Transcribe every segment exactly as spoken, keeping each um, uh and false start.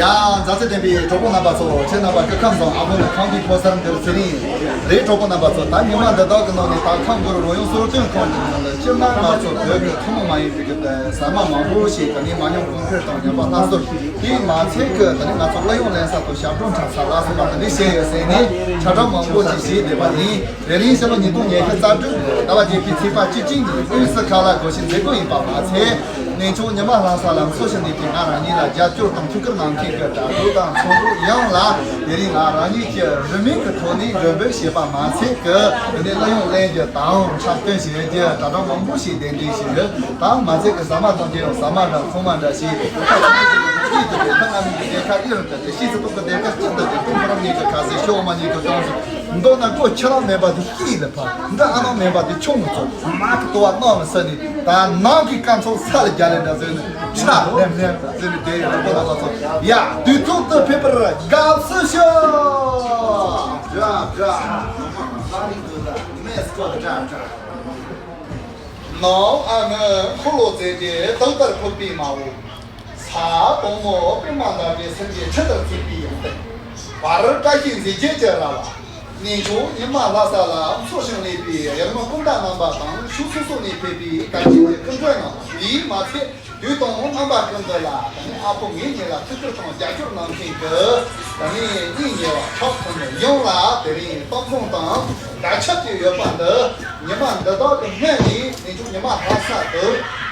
ཡ། མཛའ་བརྩེ་ལྡན་པའི་གྲོགས་པོ་རྣམ་པ་ཚོ། ཁྱེད་རྣམ་པ་སྐུ་ཁམས་བཟང་། ཨ་ཕོ་ནི་ཁམས་ཀྱི་ཕོ་གསར་འདིར་ཚེ་རིང་རེད། གྲོགས་པོ་རྣམ་པ་ཚོ། ད་ཉི་མ་འདི་དག་གི་ནང་ནས་ད་ཁམས་སྒོར་རོལ་དབྱངས་གསོལ་སྟོན་ཁང་གི་ནང་ལ་སྤྱིར་ན་ང་ཚོ་བོད་ཀྱི་ཐུན་མོང་མ་ཡིན་པའི་གི་ཟ་མ་མང་པོ་ཞིག་གི་ནི་མ་ཉམས་གོང་འཕེལ་དང་ཉམས་པ་སླར་གསོ། དེས་མ་ཚད་གི་ད་ནི་ང་ཚོ་གླུ་དབྱངས་ལེན་ས་དང་ཞབས་བྲོ་འཁྲབ་ས་ལ་སོགས་པ་དེ་འདྲ་བཤད་ཡོད་ཟེར་ནས་ཁྱབ་བསྒྲགས་མང་པོ་ཞིག་བྱས་བསྡད་པ་ཡིན། དེ་རིང་ཕྱི་ལོ་ཉིས་སྟོང་ཉི་ཤུ་རྩ་དྲུག་ཟླ་བ་བརྒྱད་པའི་ཚེས་པ་བཅུ་གཅིག་ཉིན་དབུས་སུ་ཁ་ལག་སྒོར་གཞས་མཛད་སྒོ་ཡིན་པ་མ་ཚད། གནས་མཆོག་ཉི་མ་ལྷ་ས་ལ་འཚོ་ཞིང་གནས་པའི་ང་རང་ཉིད་ལ་རྒྱབ་སྐྱོར་དང་ཐུགས་ཁུར་གནང་མཁན་གྱི་དྲ་གྲོགས་དང་ཚོགས་གྲོགས་ཡོངས་ལ་དེ་རིང་ང་རང་ཉིད་ཀྱི་རུས་མིང་གི་ཐོག་ནས་མགྲོན་འབོད་བྱས་པ་མ་ཚད་ཀྱི་དེ་ནས་གླུ་དབྱངས་ལེན་རྒྱུ་དང་འཁྲབ་སྟོན་བྱེད་རྒྱུ་དྲ་གྲོགས་མང་པོ་ཞིག་གདན་འདྲེན་བྱས་ཡོད། དང་མ་ཚད་ཀྱི་ཟ་མ་འཐུང་རྒྱུ་ཡང་ཟ་མ་འདྲ་ཚོང་མ་འདྲ་ཞིག་ཁ་ཅིག་གིས་ཁ་ཨི་རུ་འདྲ་སྟེ་ཤི་ཚེ་སྟོང་གི་སྡེར་ཁ་གཅིག་ཏུ་སྟེ་ཁོ་རང་གཉིས་ཀྱི་ཁ་ཟས་ཤོག་མ་གཉིས་ཀྱི་གདོང་སུ་མདོར་ན་སྒོ་ཁྱི་ལ་མེད་པ་དེ་སྐྱིད་ལ་ཕ། འདི་ཨ་ནང་མེད་པ་དེ་ཆུང་ངུ་ཚོ་མ་གི་ཏོ་བ་གནང་མི་ས་ནི་ད་ནང་གི་རྐང་ཚོགས་ས་ལ་རྒྱ་ལས་འདྲ་ཟེར་ནས་ཁྲ་ལེམ་ལེམ་ཟེར་ནས་བསྡད་ཡོད་པ་ལ་སོགས། ཡ། དུས་ཐོག་ཏུ་ཕེབས་པར་དགའ་བསུ་ཞུ། འདྲ་འདྲ། མེ་སྐོར་འདྲ་འདྲ། ནང་ཨ་ནི་འཁོར་ལོ་རྩེ་སྟེ་དུང་ལྟར་ཕུབ་པའི་མ་འོངས། ས་དང་མོ་པདྨ་འདབ་བརྒྱད་སེང་གེའི་ཁྲི་ལྟར་བརྩིགས་པའི་ཡང་སྟེང་། བར་བཀྲ་ཤིས་མཛེས་རྒྱན་གྱི་ར་བ། གནས་མཆོག་ཉི་མ་ལྷ་ས་ལ་འཚོ་ཞིང་གནས་པའི་ཡུལ་མི་སྤུན་ཟླ་རྣམ་པ་དང་ཕྱོགས་སོ་སོ་ནས་ཕེབས་པའི་དགའ་སྐྱིད་ཀྱི་སྐུ་མགྲོན་རྣམས། དེས་མ་ཚད་དུས་དང་རྣམ་པ་ཀུན་ཏུ་ལ་ད་ནི་ཨ་ཕོ་ངེད་གཉིས་ལ་ཐུགས་ཁུར་དང་རྒྱབ་སྐྱོར་གནང་མཁན་གྱི་ད་ནི་གཉེན་ཉེ་བ་གྲོགས་ཕན་ཡོངས་ལ་དེ་རིང་གཏམ་བཟང་དང་བརྡ་ཁྱབ་ཀྱི་ཡོད་པ་འདི། ཉི་མ་འདི་དག་གི་སྔོན་ནས་གནས་མཆོག་ཉི་མ་ལྷ་ས་དུ་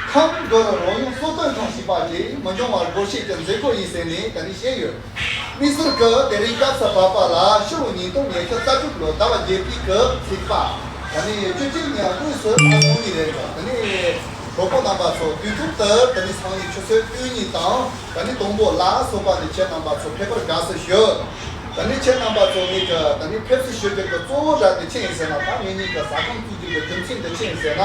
ཁམས་སྒོར་རོལ་དབྱངས་གསོལ་སྟོན་ཁང་ཞེས་པ་ཅིག་མི་འགྱང་བར་སྒོར་གཞས་ཀྱི་མཛད་སྒོ་ཡིན་ཟེར་ནས་ད་ནི་བཤད་ཡོད། དམིགས་བསལ་གྱི་དེ་རིང་སྐབས་སུ་བབས་པ་ལ་ཕྱི་ལོ་ཉིས་སྟོང་ཉི་ཤུ་རྩ་དྲུག་ལོ་ཟླ་བ་བརྒྱད་པའི་གི་ཚེས་པ་ད་ནི་བཅུ་གཅིག་ཉིན་དབུས་སུ་ད་སང་ཉིན་རེད། ད་ནི་གྲོགས་པོ་རྣམ་པ་ཚོ་དུས་ཐོག་ཏུ་ད་ནི་སང་ཉིན་ཆུ་ཚོད་བདུན་ཉིན་དང་ད་ནི་དང་པོ་ལ་སོགས་པ་ནི་ཁྱེད་རྣམ་པ་ཚོ་ཕེབས་པར་དགའ་བསུ་ཞུ། ད་ནི་ཁྱེད་རྣམ་པ་ཚོ་ངེད་ཀྱི་ད་ནི་ཕེབས་བསུ་ཞུ་རྒྱུ་གི་གཙོ་བོ་ར་དེ་ཆི་ཡིན་ཟེར་ན། ད་ངེད་གཉིས་ཀྱི་ཟ་ཁང་བཙུགས་རྒྱུ་གི་རྒྱུ་མཚན་དེ་ཆི་ཡིན་ཟེར་ན།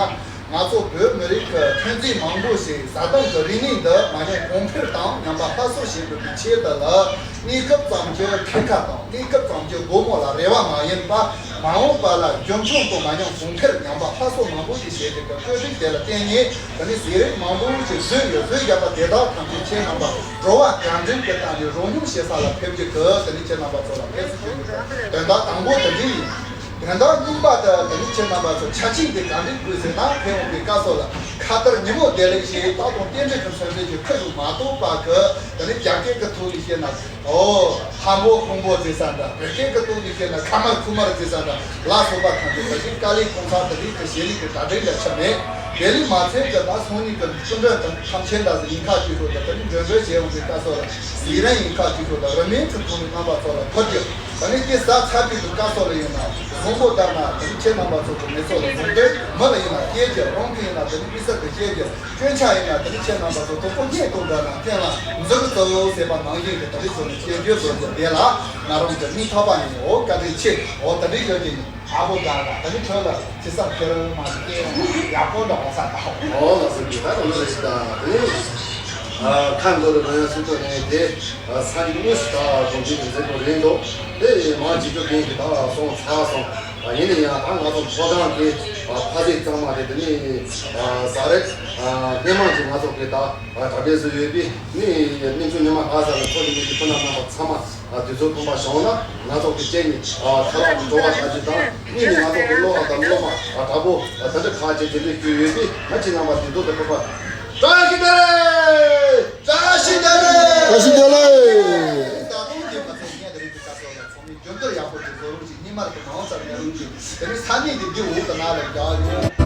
ང་ཚོ་བོད་མི་རིགས་ཀྱི་ཐོན་རྫས་མང་པོ་ཞིག་བཟའ་བཏུང་གི་རིག་གནས་འདི་མ་ཉམས་གོང་འཕེལ་དང་ཉམས་པ་སླར་གསོ་བྱེད་དགོས་པའི་ཆེད་དུ་ལ། གནས་སྐབས་ཙམ་གྱི་འཁོས་ཁ་དང་གནས་སྐབས་ཙམ་གྱི་སྒོ་མོ་ལ་རེ་བ་མ་ཡིན་པ། མ་འོངས་པ་ལ་རྒྱུན་འཁྱོངས་དང་མ་ཉམས་གོང་འཕེལ་ཉམས་པ་སླར་གསོ་མང་པོ་ཞིག་བྱེད་དགོས་པའི་བཀོད་སྒྲིག་དེ་ལ་བརྟེན་ནས་ད་ནི་ཟས་རིགས་མང་པོ་ཞིག་བཟོས་ཡོད། བཟོས་བཞག་པ་དེ་དག་ཐམས་ཅད་ཁྱེད་རྣམ་པ་བྲོ་བ་གང་དྲན་གྱི་སྟེང་ནས་རོལ་མྱོང་བྱེད་ས་ལ་ཕེབས་རྒྱུ་གི་ད་ནི་ཁྱེད་རྣམ་པ་ཚོ་ལ་ཕེབས་བསུ་ཞུ་རྒྱུ་དོན་དག་དང་པོ་དེ་འདྲ་ཡིན། དོན་དག་གཉིས་པ་དེ་ད་ནི་ཁྱེད་རྣམ་པ་ཚོ་ཆ་ཆེན་དེ་གང་འདྲ་དགོས་ཟེར་ན། ཕེབས་འོང་བའི་སྐབས་སུ་ལ་ཁ་དར་ཉིན་མོ་བདེ་ལེགས་ཞེས་རྟགས་དང་རྟེན་འབྲེལ་གྱི་མཚོན་དོན་གྱི་ཁུ་བྱུག་མ་གཏོགས་པ་གི་ད་ནི་རྒྱ་སྐད་ཀྱི་ཐོག་ནས་བཤད་ན། ཨོ། ཧམ་པོ་ཧོང་པོ་ཟེར་ས་འདྲ། བོད་སྐད་ཀྱི་ཐོག་ནས་བཤད་ན་ཁ་མར་ཁུ་མར་ཟེར་ས་འདྲ་ལ་སོགས་པ་ཐམས་ཅད་ད་ཅིག་དཀའ་ལས་ཁོང་ཁྲ་ད་རེས་ཀྱི་ཞལ་ལས་ཀྱི་གྲ་སྒྲིག་ལ་ཆགས་མེད། དེ་ལས་མ་ཚད་ཀྱི་ད་སང་ཉིན་གྱི་སྐུ་མགྲོན་དང་ཐམས་ཅད་ད་ཟི་ཡིན་ཁ་ཅིག་ཐོག་ད་ད་ནི་མགྲོན་འབོད་བྱས་འོང་བའི་སྐབས་སུ་ལ་ཟི་རན་ཡིན་ཁ་ཅིག་ཐོག་ད་རི་མེན་ཚུ་ཐོག་ནས་རྣམ་པ་ཚོ་ལ་ཕུལ་རྒྱུ། ད་ནི་དེ་ཟ་ཚར་དུས་ཀྱི་སྐབས་སུ་ལ་ཡིན་ན་བཟང་པོ་ལྟར་ན་ད་ནི་ཁྱེད་རྣམ་པ་ཚོ་གི་མི་ཚོ་ལ་བཟང་པོའི་མི་ལ་ཡིན་ན་སྐྱེལ་རྒྱུ། རང་གི་ཡིན་ན་ད་ནི་དམིགས་བསལ་དུ་སྐྱེལ་རྒྱུ། སྐྱོན་ཆ་ཡིན་ན་ད་ནི་ཁྱེད་རྣམ་པ་ཚོ་དོ་ཁོ་སྙད་གཏོང་འདྲ་ན་སྐྱོན་ལ་འཛུལ་གཙོ་བོ་ཟེར་བ་ནང་བཞིན་གྱི་ད་ནི་ཚོ་ནི་སྐྱོན་བརྗོད་བཟོ་རྒྱུ་དེ་ལ་ང་རང་གི་སྙིང་ཐག་པ་ནས་འོ་བཀའ་དྲིན་ཆེ། འོ་ད་ནི་ཁྱོད་ཀྱི་ཨ་ཕོ་དགའ་ལ་ད་ནི་ཁྱོད་ལ་ཅི་བསམ་ཁྱེར་མ་ཟིན་ཡག་པོ་འདྲ་བ་ས་ད་ཧོ། འོ་ལགས་སོ། ད་ད་ནི་ད་ནི་ཁ་འགོ་རུ་ང་ཡང་སུ་ཏོ་ནས་དེ་ས་ཡི་དངོས་སུ་ད་གོང་ཆེན་གྱི་མཛད་སྒོ་རེད་འདུག་དེ་མང་ཆེ་ཆོས་ཀྱི་ད་སོང་ཚར་སོང་། ཡིན་ན་ཡང་ད་ང་ཚོ་ཕོ་བྲང་གི་ཕ་ཟེ་གཙང་མ་དེ་དེ་ནི་ཟ་རེད། སྣེ་མང་གི་ང་ཚོ་གི་ད་གྲྭ་པས་བཟོས་ཡོད་པའི་ནི་གནས་མཆོག་ཉི་མ་ལྷ་ས་ལ་འཚོ་བཞིན་པའི་སྤུན་ཟླ་རྣམ་པ་ཚང་མ་དུས་ཚོད་ཕོན་པ་བྱུང་ན་ང་ཚོ་གི་སྤྱན་ནི་ཁ་ལག་གི་བྲོ་བ་ལྟ་རྒྱུ་དང་གཉིས་ནི་ང་ཚོ་གི་སློབ་མ་དང་སློབ་མ་དྲག་པོ་ད་ཆ་ཁག་ཅིག་དེ་འདྲ་བསྐྱོད་ཡོད་པས་ང་ཅི་རྣམ་པ་དུས་ཚོད་དུ་ཕོན་པ། བཀྲ་ཤིས་བདེ་ལེགས། བཀྲ་ཤིས་བདེ་ལེགས། བཀྲ་ཤིས་བདེ་ལེགས། ད་དུང་དེ་མ་ཚད་ངས་ད་རེས་ཀྱི་ཀ་སོགས་ལ་ཚང་མས་འཇོན་ཐང་ཡག་པོ་ཅིག་བཟོ་རོགས་ཅིག་སྙིང་དམར་གྱི་མང་ཙམ་ཉར་རོགས་ཅིག་དེ་ནས་ས་གནས་འདི་འདི་འུ་ཀ་ན་ལ་རྒྱག་ཡོད།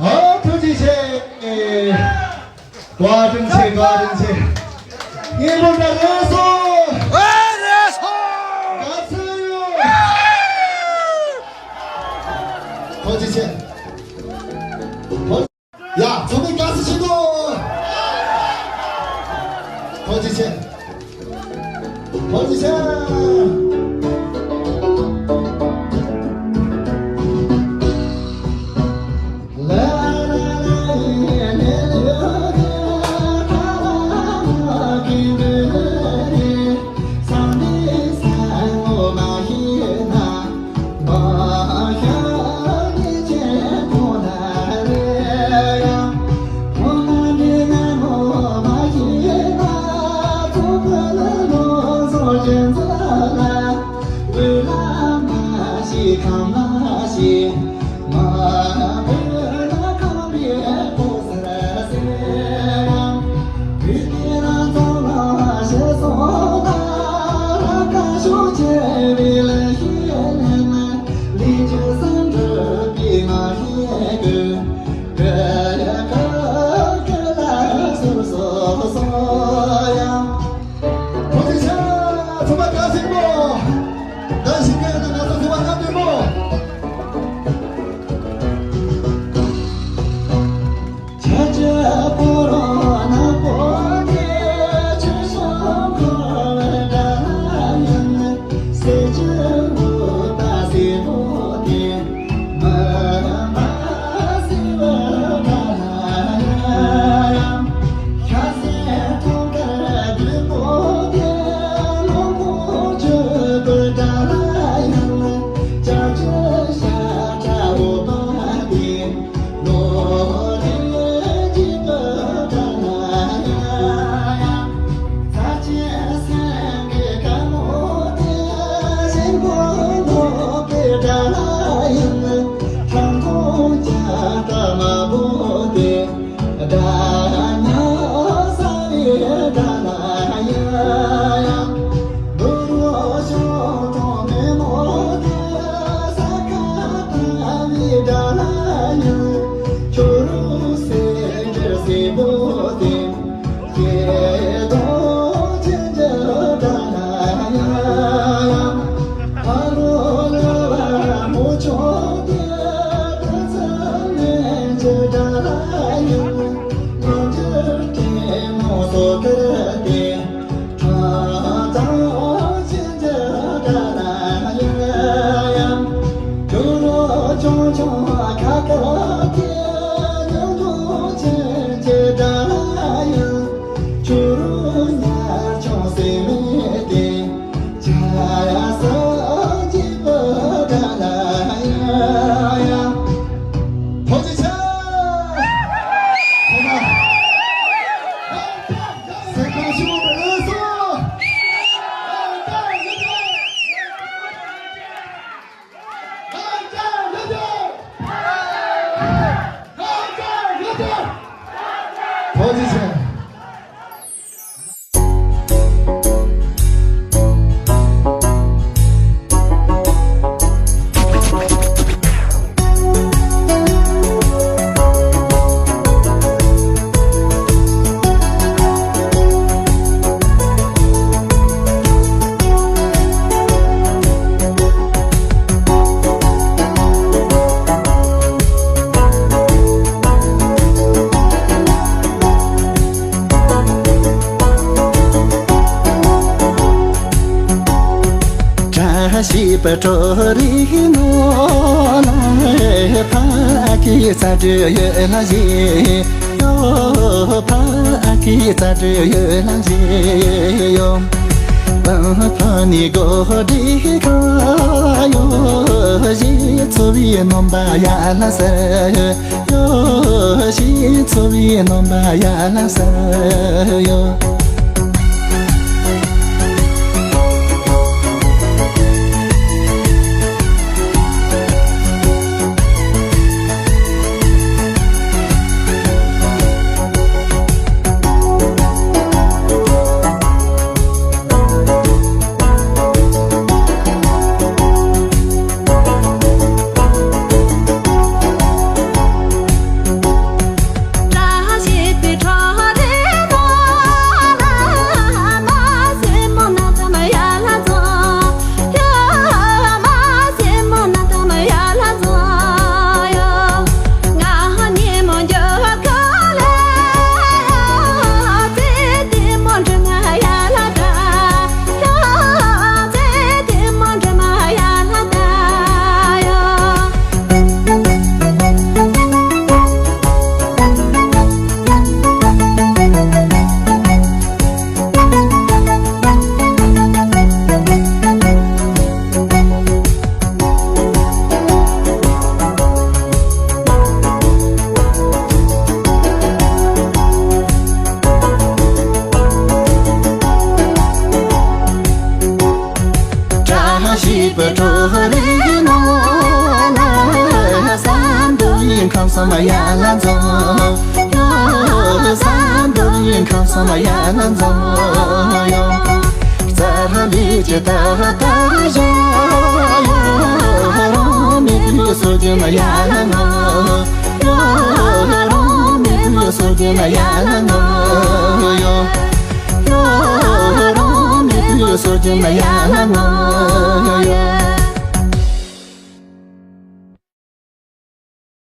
ཨོ་ཐུགས་རྗེ་ཆེ། བཀའ་དྲིན་ཆེ། བཀའ་དྲིན་ཆེ། སྙན་པོ་འདྲ་རེད་སོང་། ཨེ་རེད་སོང་། ག་ཚོད་ཡོད། ཐུགས་རྗེ་ཆེ། ཡ། ཚང་མས་དགའ་བསུ་ཞུ་དོ། ཐུགས་རྗེ་ཆེ། ཐུགས་རྗེ་ཆེ། ཐུགས་རྗེ་ཆེ། ཚང་མ་བཀའ་དྲིན་ཆེ། ད་ཞིག་གི་ཡོད་ན་ང་ཚོ་ཚང་མ་བཀའ་དྲིན་མོ། ཐུགས་རྗེ་ཆེ། ཚང་མ་སེམས་ཁམས་ཞིག་ལ་ལགས་སོ། ཐུགས་རྗེ་ཆེ། ཞིག་པུ་ཁྲོ་རིག་ནོ་ལ་ཕ་ཁི་ས་དྲི་ཡོད་ལ་ཞིག་ཡོ་ཕ་ཁི་ས་དྲི་ཡོད་ལ་ཞིག་ཡོ། ཕ་ནི་གོ་དྲི་ཁ་ཡོ་ཞིག་འཚོ་བའི་ནོམ་པ་ཡ་ལ་ཟེར་ཡོ། ཞིག་འཚོ་བའི་ནོམ་པ་ཡ་ལ་ཟེར་ཡོ། བཀྲ་ཤིས་པའི་གྲོགས་རེ་ནོ་ལ་བསམ་དོན་ཡིན་ཁམས་སམ་ཡ་ལ་འཛོམས་ཡོ། བསམ་དོན་ཡིན་ཁམས་སམ་ཡ་ལ་འཛོམས་ཡོ། རྩ་ལས་ཀྱི་ད་ད་ཞེ་ཡོ། རང་མི་དུས་སུ་ཀྱི་ན་ཡ་ལ་ནོ་ཡོ། རང་མི་དུས་སུ་ཀྱི་ན་ཡ་ལ་ནོ་ཡོ། ཡོ། རང་མི་དུས་སུ་ཀྱི་ན་ཡ་ལ་ནོ་ཡོ།